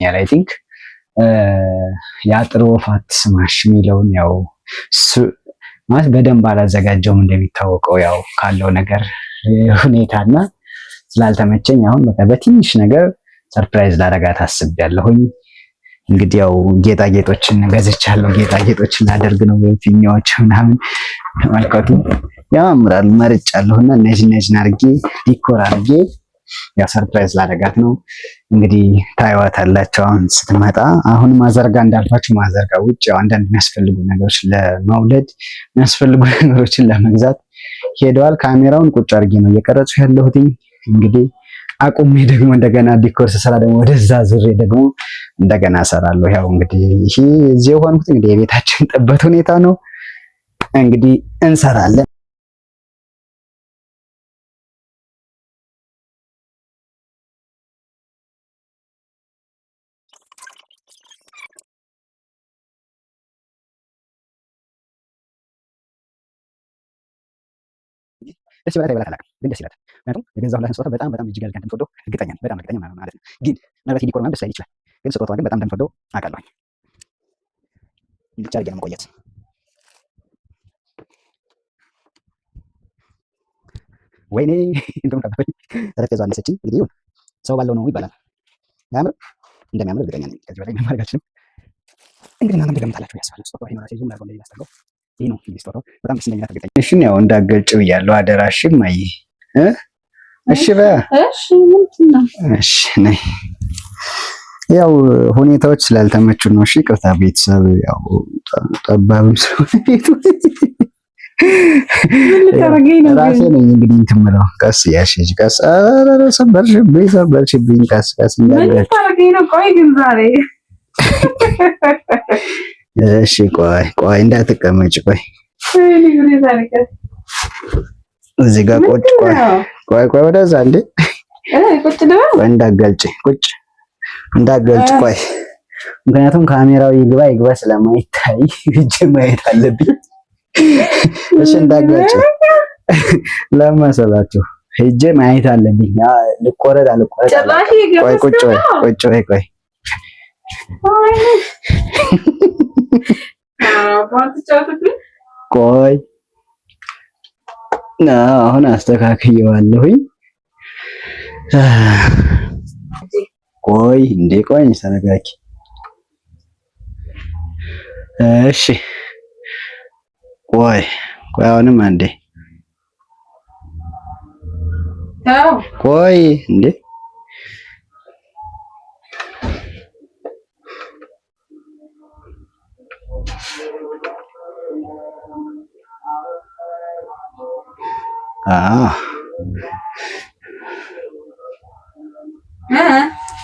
I think የአጥር ወፍ አትስማሽ የሚለውን ያው ማለት በደንብ አላዘጋጀውም እንደሚታወቀው ያው ካለው ነገር ሁኔታና ስላልተመቸኝ አሁን በቃ በትንሽ ነገር surprise ላደርጋት አስቤያለሁኝ። እንግዲህ ያው ጌጣጌጦችን ገዝቻለሁ። ጌጣጌጦችን ላደርግ ነው፣ ፊኛዎች ምናምን ተመልከቱ፣ ያማምራሉ። መርጫለሁና እነዚህን አድርጌ decor አድርጌ ያው surprise ላደርጋት ነው። እንግዲህ ታዩዋታላችሁ አሁን ስትመጣ። አሁን ማዘርጋ እንዳልኳችሁ ማዘርጋ ውጭ ያው አንዳንድ የሚያስፈልጉ ነገሮች ለመውለድ የሚያስፈልጉ ነገሮችን ለመግዛት ሄደዋል። ካሜራውን ቁጭ አድርጌ ነው እየቀረጽኩ ያለሁትኝ። እንግዲህ አቁሜ ደግሞ እንደገና decor ስሰራ ደግሞ ወደዛ ዙሬ ደግሞ እንደገና እሰራለሁ። ያው እንግዲህ ይሄ እዚህ የሆንኩት እንግዲህ የቤታችን ጥበት ሁኔታ ነው። እንግዲህ እንሰራለን። ደስ ይበላት አይበላት አላውቅም፣ ግን ደስ ይላታል። ምክንያቱም የገዛሁላትን ስጦታ በጣም በጣም እጅግ አድርጋ እንደምትወደው እርግጠኛ ነኝ። በጣም እርግጠኛ ማለት ነው። ግን ምናልባት የ decor ምናምን ደስ ላይል ይችላል፣ ግን ስጦታዋ ግን በጣም እንደምትወደው አውቃለሁኝ። ብቻ አድርጌ ነው መቆየት። ወይኔ እንትኑ ጠበበኝ፣ ጠረጴዛው አነሰችኝ። እንግዲህ ይሁን፣ ሰው ባለው ነው ይባላል። አያምርም? እንደሚያምር እርግጠኛ ነኝ። ከዚህ በላይ ምንም ማድረግ አልችልም። እንግዲህ እናንተም ትገምታላችሁ ያስባል። ስጦታው ይሄ ነው። ራሴ zoom ላድርገው እንደዚህ ላስጠጋው። ይሄ ነው እንግዲህ ስጦታው። በጣም ደስ እንደሚላት እርግጠኛ ነኝ። እሺ ያው እንዳትገልጪው እያለሁ አደራሽም። አይ እሺ በ እሺ ምንድን ነው? እሺ ነይ። ያው ሁኔታዎች ስላልተመቹ ነው። እሺ ይቅርታ ቤተሰብ፣ ያው ጠባብም ስለሆነ ቤቱ ምን ልታደርገኝ ነው? ራሴ ነኝ እንግዲህ እንትን የምለው። ቀስ እያልሽ ሂጂ፣ ቀስ። ኧረ ሰበርሽብኝ፣ ሰበርሽብኝ። ቀስ ቀስ ምን እንዳትገልጪ። ልታደርገኝ ነው? ቆይ ግን ዛሬ እሺ ቆይ ቆይ እንዳትቀመጭ፣ ቆይ እዚህ ጋር ቁጭ። ቆይ ቆይ ቆይ ወደዛ እንዴ፣ ቁጭ ልበል? ቆይ እንዳትገልጪ፣ ቁጭ እንዳትገልጪ። ቆይ ምክንያቱም ካሜራው ይግባ ይግባ ስለማይታይ እጄ ማየት አለብኝ። እሺ እንዳትገልጪ። ለመሰላችሁ ሄጄ ማየት አለብኝ። ልቆረጥ አልቆረጥ። ጭራሽ ቆይ ቁጭ በይ ቁጭ በይ ቆይ ቆይ አሁን አስተካክየዋለሁኝ። ቆይ እንዴ ቆይ ተረጋጊ። እሺ ቆይ ቆይ አሁንም አንዴ ቆይ እንዴ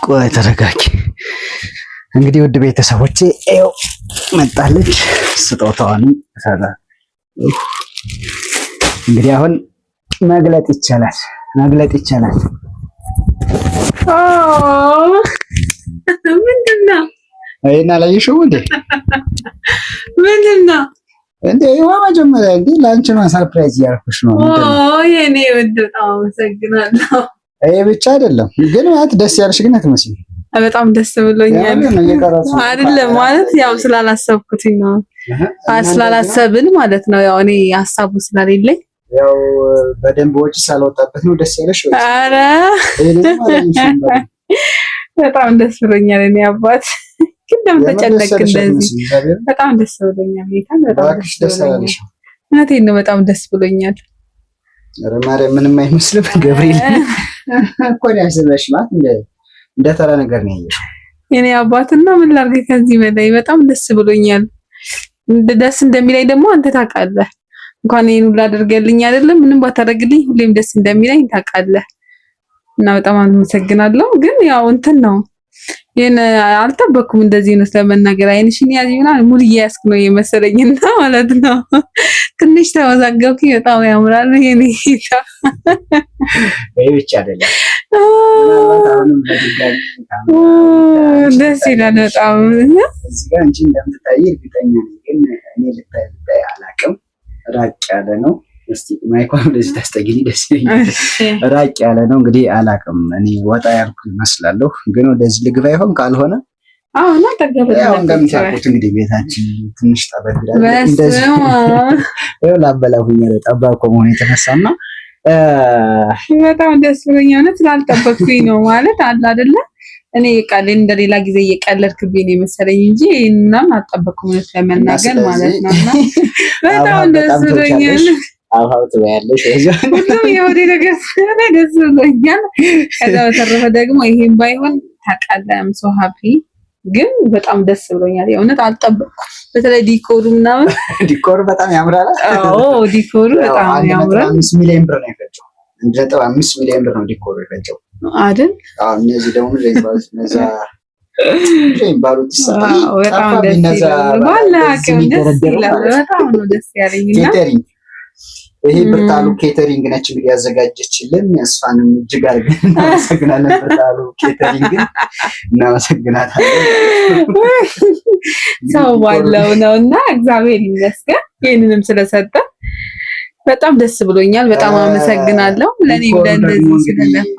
ቆይ ተረጋጊ። እንግዲህ ውድ ቤተሰቦቼ ይኸው መጣለች። ስጦታዋንም እንግዲህ አሁን መግለጥ ይቻላል፣ መግለጥ ይቻላል። ምንድን ነው? ይሄን አላየሽውም እንዴ? ምንድን ነው እንዴ? ይኸው መጀመሪያ እንዴ ለአንቺ ነው surprise እያልኩሽ ነው። የኔ ውድ በጣም አመሰግናለሁ። ይሄ ብቻ አይደለም ግን ማለት ደስ ያለሽ ግን አትመስይም። በጣም ደስ ብሎኛል። አይደለም ማለት ያው ስላላሰብኩት ነው፣ ስላላሰብን ማለት ነው። ያው እኔ ሀሳቡ ስለሌለኝ ያው በደንብ ወጪ ሳልወጣበት ነው ደስ ያለሽ ወይ? ኧረ በጣም ደስ ብሎኛል። እኔ አባት ግን ለምን ተጨነቅ እንደዚህ? በጣም ደስ ብሎኛል። ጌታን በጣም ደስ ብሎኛል። እውነቴን ነው። በጣም ደስ ብሎኛል። ኧረ ማርያም ምንም አይመስልም። ገብርኤል እኮ ነው ያስበሽ ማለት እንደ ተራ ነገር ነው ያየሽው። የኔ አባትና ምን ላድርግ ከዚህ በላይ በጣም ደስ ብሎኛል። ደስ እንደሚለኝ ደግሞ አንተ ታውቃለህ። እንኳን ይሄን ሁሉ አድርገልኝ አይደለም ምንም ባታደርግልኝ ሁሌም ደስ እንደሚለኝ ታውቃለህ። እና በጣም አመሰግናለሁ። ግን ያው እንትን ነው ይሄን አልጠበኩም እንደዚህ ነው ስለመናገር አይንሽን ያዚ ምናምን ሙሉ እያያዝክ ነው የመሰለኝና ማለት ነው። ትንሽ ተወዛገብኩኝ። በጣም ያምራል የኔ ጌታ። ይሄ ብቻ አይደለም ደስ ይላል በጣም። እዚህ ጋር አንቺ እንደምትታይ እርግጠኛ ነኝ፣ ግን እኔ ልታይ ልታይ አላውቅም። ራቅ ያለ ነው። እስቲ mic ኳን ወደዚህ ታስጠጊኝ ደስ ይለኛል። ራቅ ያለ ነው እንግዲህ አላቅም። እኔ ወጣ ያልኩ ይመስላለሁ፣ ግን ወደዚህ ልግባ ይሆን ካልሆነ ያው እንደምታውቁት እንግዲህ ቤታችን ትንሽ ጠበብ ይላል። እንደዚህ ላበላሁኝ ጠባብ ከመሆኑ የተነሳና በጣም ደስ ብሎኛል። እውነት ስላልጠበቅኩኝ ነው ማለት አለ አይደለ? እኔ ቃል እንደሌላ ጊዜ እየቀለድክብኝ ነው የመሰለኝ እንጂ ምናምን አልጠበቅኩም፣ እውነት ለመናገር ማለት ነው። እና በጣም ደስ ብሎኛል። አብሀብ ትበያለሽ። ሁሉም የሆዴ ነገር ስለሆነ ደስ ብሎኛል። ከዛ በተረፈ ደግሞ ይሄም ባይሆን ታውቃለህ፣ I'm so happy ግን በጣም ደስ ብሎኛል። የእውነት አልጠበቅኩም። በተለይ decor ኡ ምናምን decor ኡ በጣም ያምራል። አዎ decor ኡ በጣም ያምራል። 5 ሚሊዮን ብር ነው የፈጀው። 1.5 ሚሊዮን ብር ነው decor ኡ የፈጀው አይደል? አዎ። እነዚህ ደግሞ የሚባሉት እነዛ የሚባሉት በጣም ደስ ይላል። ባላቅም ደስ ይላል። በጣም ነው ደስ ያለኝና catering ይሄ ብርታሉ catering ነች እንግዲህ ያዘጋጀችልን። እሷንም እጅግ አድርገን እናመሰግናለን። ብርታሉ catering እናመሰግናታለን። ሰው ባለው ነው እና እግዚአብሔር ይመስገን ይህንንም ስለሰጠ በጣም ደስ ብሎኛል። በጣም አመሰግናለሁ። ለኔ ለእንደዚህ ስለለፋ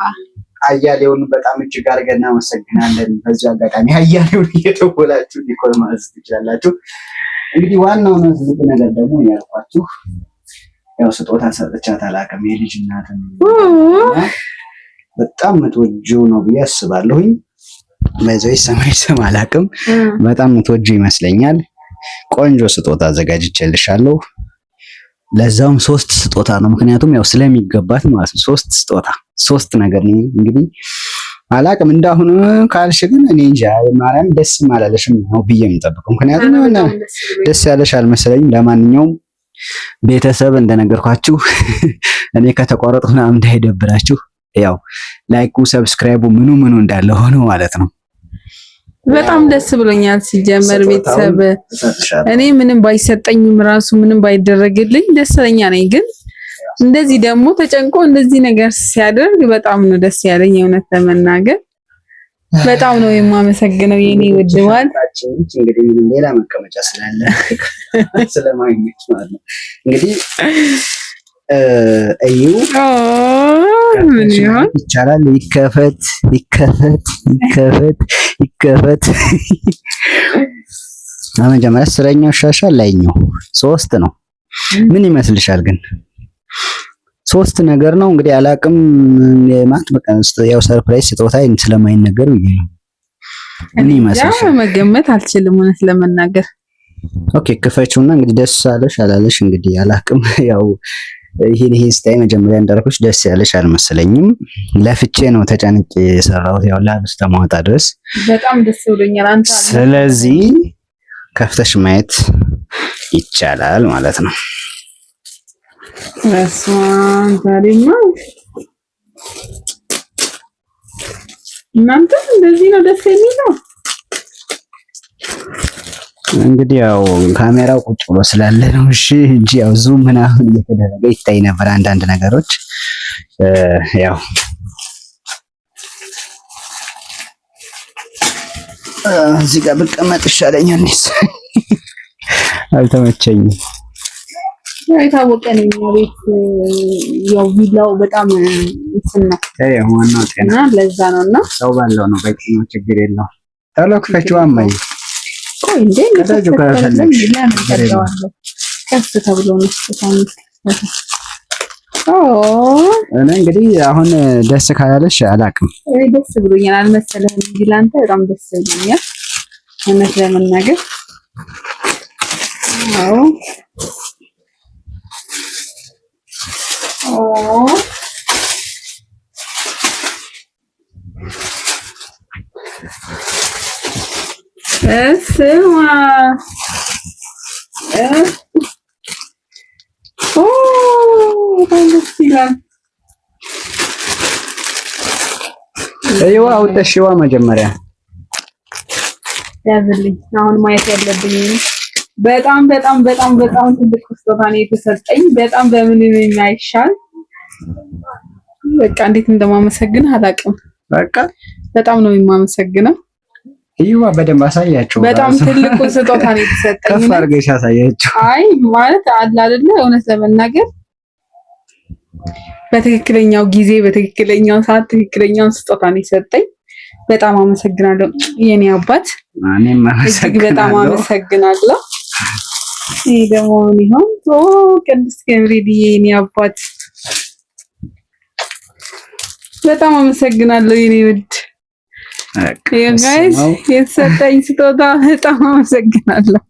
አያሌውን በጣም እጅግ አድርገን እናመሰግናለን። በዚሁ አጋጣሚ አያሌውን እየደወላችሁ decor ማዘዝ ትችላላችሁ። እንግዲህ ዋናው ነው ትልቁ ነገር ደግሞ ያልኳችሁ ያው ስጦታ ሰጥቻት አላውቅም። የልጅ እናትም በጣም የምትወጂው ነው ብዬ አስባለሁኝ። በዛው ይሰማ ይሰማ አላውቅም። በጣም የምትወጂው ይመስለኛል። ቆንጆ ስጦታ አዘጋጅቼልሻለሁ። ለዛውም ሶስት ስጦታ ነው፣ ምክንያቱም ያው ስለሚገባት ማለት ነው። ሶስት ስጦታ ሶስት ነገር ነው እንግዲህ አላቅም። እንዳሁኑ ካልሽ ግን እኔ እንጃ ማርያም ደስ አላለሽም ነው ብዬ የምጠብቀው፣ ምክንያቱም የሆነ ደስ ያለሽ አልመሰለኝም። ለማንኛውም ቤተሰብ እንደነገርኳችሁ እኔ ከተቋረጥኩ ምናምን እንዳይደብራችሁ ያው like ኡ subscribe ኡ ምኑ ምኑ እንዳለ ሆኖ ማለት ነው። በጣም ደስ ብሎኛል። ሲጀመር ቤተሰብ እኔ ምንም ባይሰጠኝም ራሱ ምንም ባይደረግልኝ ደስተኛ ነኝ። ግን እንደዚህ ደግሞ ተጨንቆ እንደዚህ ነገር ሲያደርግ በጣም ነው ደስ ያለኝ። እውነት ለመናገር በጣም ነው የማመሰግነው የኔ ውድ ባል። እንግዲህ ምንም ሌላ መቀመጫ ስላለ ስለማይመች ማለት ነው እንግዲህ እዩ ምን ይሆን ይቻላል። ይከፈት ይከፈት ይከፈት ይከፈት። በመጀመሪያ ስረኛው ሻሻ ላይኛው ሶስት ነው። ምን ይመስልሻል ግን? ሶስት ነገር ነው እንግዲህ አላቅም። ማለት በቃ ያው surprise ስጦታ ስለማይነገር ብዬ ነው። ምን ይመስልሻል? መገመት አልችልም እውነት ለመናገር። Okay ክፈችውና እንግዲህ ደስ አለሽ አላለሽ እንግዲህ አላቅም። ያው ይሄን ይሄን ስታይ መጀመሪያ እንዳልኩሽ ደስ ያለሽ አልመሰለኝም። ለፍቼ ነው ተጨንቄ የሰራሁት ያው ላብ እስከማወጣ ድረስ በጣም ደስ ብሎኛል። አንተ ስለዚህ ከፍተሽ ማየት ይቻላል ማለት ነው። በስመ አብ ዛሬማ እናንተ እንደዚህ ነው ደስ የሚለው። እንግዲህ ያው ካሜራው ቁጭ ብሎ ስላለ ነው እሺ፣ እንጂ ያው zoom ምናምን እየተደረገ ይታይ ነበር አንዳንድ ነገሮች። ያው እዚህ ጋር ብቀመጥ ይሻለኛል። እኔስ አልተመቸኝም። የታወቀ ነው የኛ ቤት ያው ቪላው በጣም እንትን ነው። ዋናው ጤና ለዛ ነው እና ሰው ባለው ነው በቂ ነው፣ ችግር የለውም። ቶሎ ክፈችው አማዬ። ቆይ እንዴ ቅደጂው ከፈለግሽ ከፍ ተብሎ ነው እኔ እንግዲህ አሁን ደስ ካላለሽ አላውቅም። እኔ ደስ ብሎኛል አልመሰለህም እንጂ ለአንተ በጣም ደስ ብሎኛል እውነት ለመናገር። አዎ እስማ በጣም ደስ ይላል። እይዋ አውጥተሽ እይዋ መጀመሪያ ያዝልኝ። አሁን ማየት ያለብኝ በጣም በጣም በጣም በጣም ትልቅ ስጦታ ነው የተሰጠኝ። በጣም በምንም የማይሻል በቃ እንዴት እንደማመሰግን አላውቅም። በቃ በጣም ነው የማመሰግነው። እይዋ በደንብ አሳያቸው። በጣም ትልቁ ስጦታ ነው የተሰጠኝ። ከፍ አድርገሽ አሳያቸው። አይ ማለት አለ አይደለ፣ እውነት ለመናገር በትክክለኛው ጊዜ በትክክለኛው ሰዓት ትክክለኛውን ስጦታ ነው የሰጠኝ። በጣም አመሰግናለሁ የኔ አባት፣ እጅግ በጣም አመሰግናለሁ። ይህ ደግሞ ምን ይሆን? ኦ ቅዱስ ገብርኤል የኔ አባት በጣም አመሰግናለሁ የኔ ውድ guys፣ የተሰጠኝ ስጦታ በጣም አመሰግናለሁ።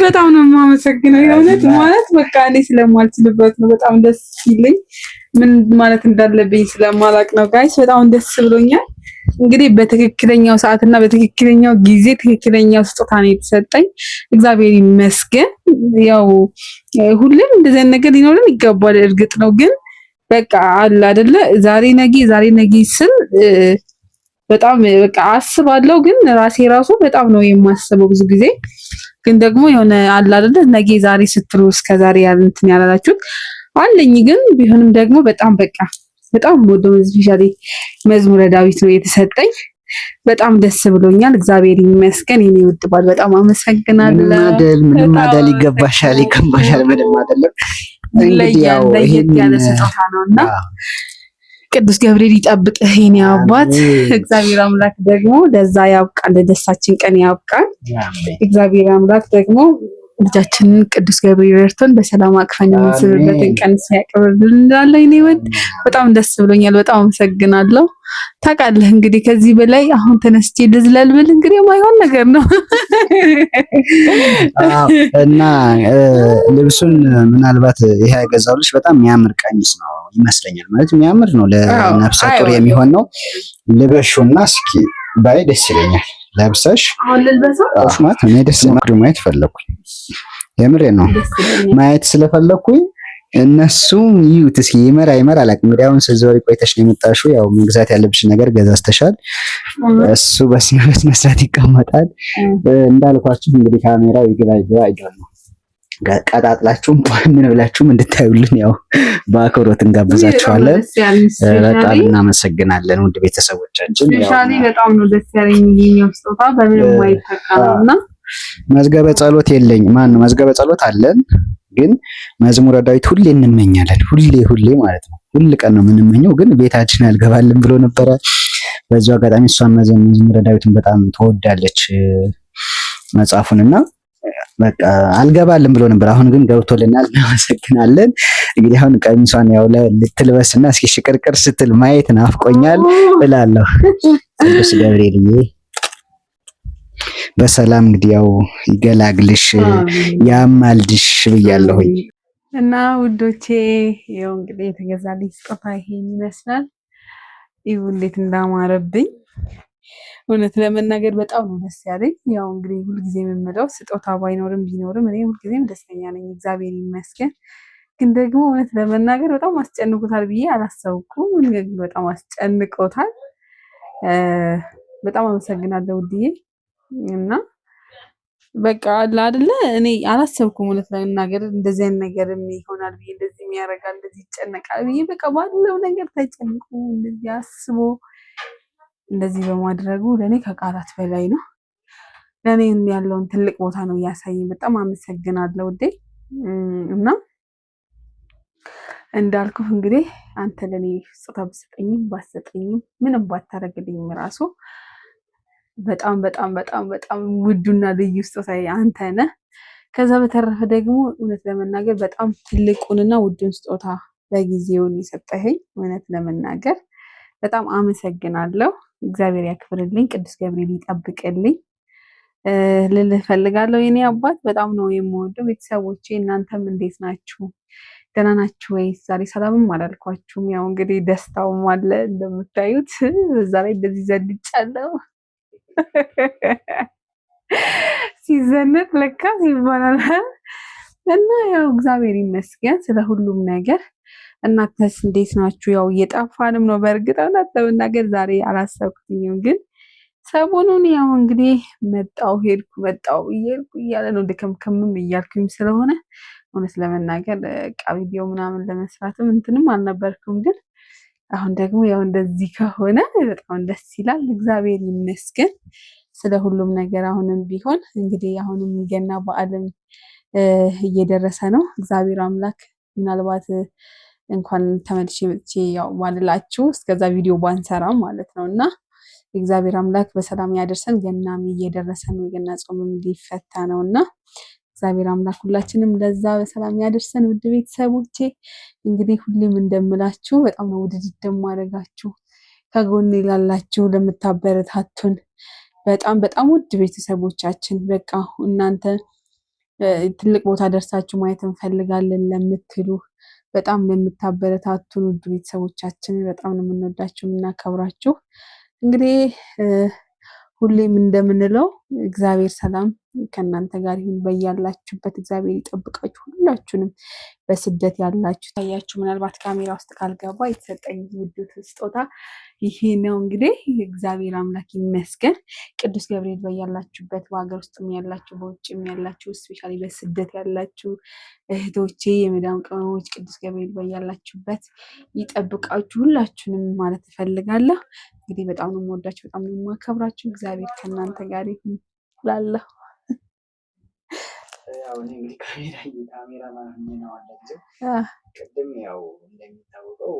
በጣም ነው የማመሰግነው። የእውነት ማለት በቃ እኔ ስለማልችልበት ነው። በጣም ደስ ሲለኝ ምን ማለት እንዳለብኝ ስለማላቅ ነው guys። በጣም ደስ ብሎኛል። እንግዲህ በትክክለኛው ሰዓትና በትክክለኛው ጊዜ ትክክለኛው ስጦታ ነው የተሰጠኝ። እግዚአብሔር ይመስገን። ያው ሁሌም እንደዚህ ነገር ሊኖረን ይገባል፣ እርግጥ ነው ግን በቃ አለ አይደለ ዛሬ ነጌ ዛሬ ነጌ ስል በጣም በቃ አስባለሁ፣ ግን ራሴ ራሱ በጣም ነው የማስበው ብዙ ጊዜ። ግን ደግሞ የሆነ አለ አይደለ ነጌ ዛሬ ስትሉ እስከ ዛሬ እንትን ያላላችሁት አለኝ። ግን ቢሆንም ደግሞ በጣም በቃ በጣም ወደው specially መዝሙረ ዳዊት ነው የተሰጠኝ። በጣም ደስ ብሎኛል። እግዚአብሔር ይመስገን። የኔ ውድ ባል በጣም አመሰግናለሁ። ምንም አይደል፣ ይገባሻል፣ ይገባሻል። ምንም አይደለም። እንግዲህ ያው ለየት ያለ ስጦታ ነውና ቅዱስ ገብርኤል ይጠብቅህ የኔ አባት። እግዚአብሔር አምላክ ደግሞ ለዛ ያብቃል፣ ለደስታችን ቀን ያብቃል። እግዚአብሔር አምላክ ደግሞ ልጃችንን ቅዱስ ገብርኤል ረድቶን በሰላም አቅፈን የምንስብበትን ቀን ሲያቀርብልን እንላለን። የኔ ውድ በጣም ደስ ብሎኛል። በጣም አመሰግናለሁ። ታውቃለህ እንግዲህ ከዚህ በላይ አሁን ተነስቼ ልዝለል ብል እንግዲህ የማይሆን ነገር ነው እና ልብሱን ምናልባት ይሄ የገዛሁልሽ በጣም የሚያምር ቀሚስ ነው ይመስለኛል። ማለት የሚያምር ነው፣ ለነፍሰ ጡር የሚሆን ነው። ልበሹና እስኪ ባይ ደስ ይለኛል። ለብሰሽ ማለት እኔ ደስ ማየት ፈለኩኝ። የምሬ ነው ማየት ስለፈለኩኝ እነሱም ይዩት እስኪ ይመር አይመር አላውቅም። እንግዲህ አሁን ስትዞሪ ቆይተሽ ነው የመጣሽው። ያው መግዛት ያለብሽ ነገር ገዛዝተሻል። እሱ በስነ ስርዓት ይቀመጣል። እንዳልኳችሁ እንግዲህ ካሜራው ይግባ ይግባ አይደል ነው ቀጣጥላችሁም ምን ብላችሁም እንድታዩልን ያው በአክብሮት እንጋብዛችኋለን። በጣም እናመሰግናለን ውድ ቤተሰቦቻችን። specially በጣም ነው ደስ ያለኝ ይሄኛው ስጦታ በምንም አይተካምና መዝገበ ጸሎት የለኝ ማን ነው መዝገበ ጸሎት አለን ግን መዝሙረ ዳዊት ሁሌ እንመኛለን። ሁሌ ሁሌ ማለት ነው። ሁል ቀን ነው የምንመኘው፣ ግን ቤታችን ያልገባልን ብሎ ነበረ። በዚሁ አጋጣሚ እሷን መዝሙረ ዳዊትን በጣም ትወዳለች መጽሐፉንና በቃ አልገባልን ብሎ ነበር። አሁን ግን ገብቶልናል። እናመሰግናለን። እንግዲህ አሁን ቀሚሷን ያው ልትልበስና እስኪ ሽቅርቅር ስትል ማየት ናፍቆኛል እላለሁ። ቅዱስ ገብርኤልዬ በሰላም እንግዲህ ያው ይገላግልሽ ያማልድሽ ብያለሁኝ። እና ውዶቼ ያው እንግዲህ የተገዛልኝ ስጦታ ይሄን ይመስላል። ይሁ እንዴት እንዳማረብኝ እውነት ለመናገር በጣም ነው ደስ ያለኝ። ያው እንግዲህ ሁልጊዜ የምምለው ስጦታ ባይኖርም ቢኖርም እኔ ሁልጊዜም ደስተኛ ነኝ፣ እግዚአብሔር ይመስገን። ግን ደግሞ እውነት ለመናገር በጣም አስጨንቆታል ብዬ አላሰብኩም። በጣም አስጨንቆታል። በጣም አመሰግናለሁ ውድዬ። እና በቃ አለ አይደለ እኔ አላሰብኩም እውነት ለመናገር እንደዚህ አይነት ነገር ይሆናል ብዬ እንደዚህ የሚያደርጋል እንደዚህ ይጨነቃል ብዬ በቃ ባለው ነገር ተጨንቆ እንደዚህ አስቦ እንደዚህ በማድረጉ ለእኔ ከቃላት በላይ ነው። ለእኔ ያለውን ትልቅ ቦታ ነው እያሳየኝ። በጣም አመሰግናለሁ ውዴ። እና እንዳልኩህ እንግዲህ አንተ ለእኔ ስጦታ ብትሰጠኝም ባትሰጠኝም ምንም ባታደርግልኝም ራሱ በጣም በጣም በጣም በጣም ውዱና ልዩ ስጦታ አንተ ነህ። ከዛ በተረፈ ደግሞ እውነት ለመናገር በጣም ትልቁንና ውዱን ስጦታ ለጊዜውን የሰጠኸኝ እውነት ለመናገር በጣም አመሰግናለሁ። እግዚአብሔር ያክብርልኝ፣ ቅዱስ ገብርኤል ይጠብቅልኝ ልልህ እፈልጋለሁ። የኔ አባት በጣም ነው የምወደው። ቤተሰቦቼ እናንተም እንዴት ናችሁ? ደህና ናችሁ ወይ? ዛሬ ሰላምም አላልኳችሁም። ያው እንግዲህ ደስታውም አለ እንደምታዩት፣ በዛ ላይ እንደዚህ ዘንጫለሁ። ሲዘነጥ ለካስ ይባላል። እና ያው እግዚአብሔር ይመስገን ስለ ሁሉም ነገር። እናንተስ እንዴት ናችሁ? ያው እየጠፋንም ነው። በእርግጥ እውነት ለመናገር ዛሬ አላሰብኩትኝም፣ ግን ሰሞኑን ያው እንግዲህ መጣው ሄድኩ መጣው እየሄድኩ እያለ ነው ድክምክምም እያልኩኝ ስለሆነ እውነት ለመናገር ዕቃ ቪዲዮ ምናምን ለመስራትም እንትንም አልነበርኩም። ግን አሁን ደግሞ ያው እንደዚህ ከሆነ በጣም ደስ ይላል። እግዚአብሔር ይመስገን ስለ ሁሉም ነገር። አሁንም ቢሆን እንግዲህ አሁንም ገና በዓልም እየደረሰ ነው። እግዚአብሔር አምላክ ምናልባት እንኳን ተመልሼ መጥቼ ያው ባልላችሁ እስከዛ ቪዲዮ ባንሰራ ማለት ነው እና እግዚአብሔር አምላክ በሰላም ያደርሰን። ገናም እየደረሰ ነው። የገና ጾምም ሊፈታ ነው እና እግዚአብሔር አምላክ ሁላችንም ለዛ በሰላም ያደርሰን። ውድ ቤተሰቦቼ እንግዲህ ሁሌም እንደምላችሁ በጣም ነው ውድድድ ማድረጋችሁ ከጎኔ ላላችሁ ለምታበረታቱን በጣም በጣም ውድ ቤተሰቦቻችን በቃ እናንተ ትልቅ ቦታ ደርሳችሁ ማየት እንፈልጋለን ለምትሉ በጣም ለምታበረታቱን ውድ ቤተሰቦቻችን በጣም ነው የምንወዳችሁ የምናከብራችሁ። እንግዲህ ሁሌም እንደምንለው እግዚአብሔር ሰላም ከእናንተ ጋር ይሁን። በያላችሁበት እግዚአብሔር ይጠብቃችሁ። ሁላችሁንም በስደት ያላችሁ ታያችሁ። ምናልባት ካሜራ ውስጥ ካልገባ የተሰጠኝ ውድ ስጦታ ይሄ ነው። እንግዲህ እግዚአብሔር አምላክ ይመስገን። ቅዱስ ገብርኤል በያላችሁበት በሀገር ውስጥም ያላችሁ በውጭም ያላችሁ especially በስደት ያላችሁ እህቶቼ የመዳም ቅመሞች ቅዱስ ገብርኤል በያላችሁበት ይጠብቃችሁ ሁላችሁንም ማለት እፈልጋለሁ። እንግዲህ በጣም ነው የምወዳችሁ፣ በጣም ነው የማከብራችሁ። እግዚአብሔር ከእናንተ ጋር ይሁን እላለሁ። ያው እኔ እንግዲህ ካሜራ ካሜራ ማን ነው አለ ጊዜው ቅድም ያው እንደሚታወቀው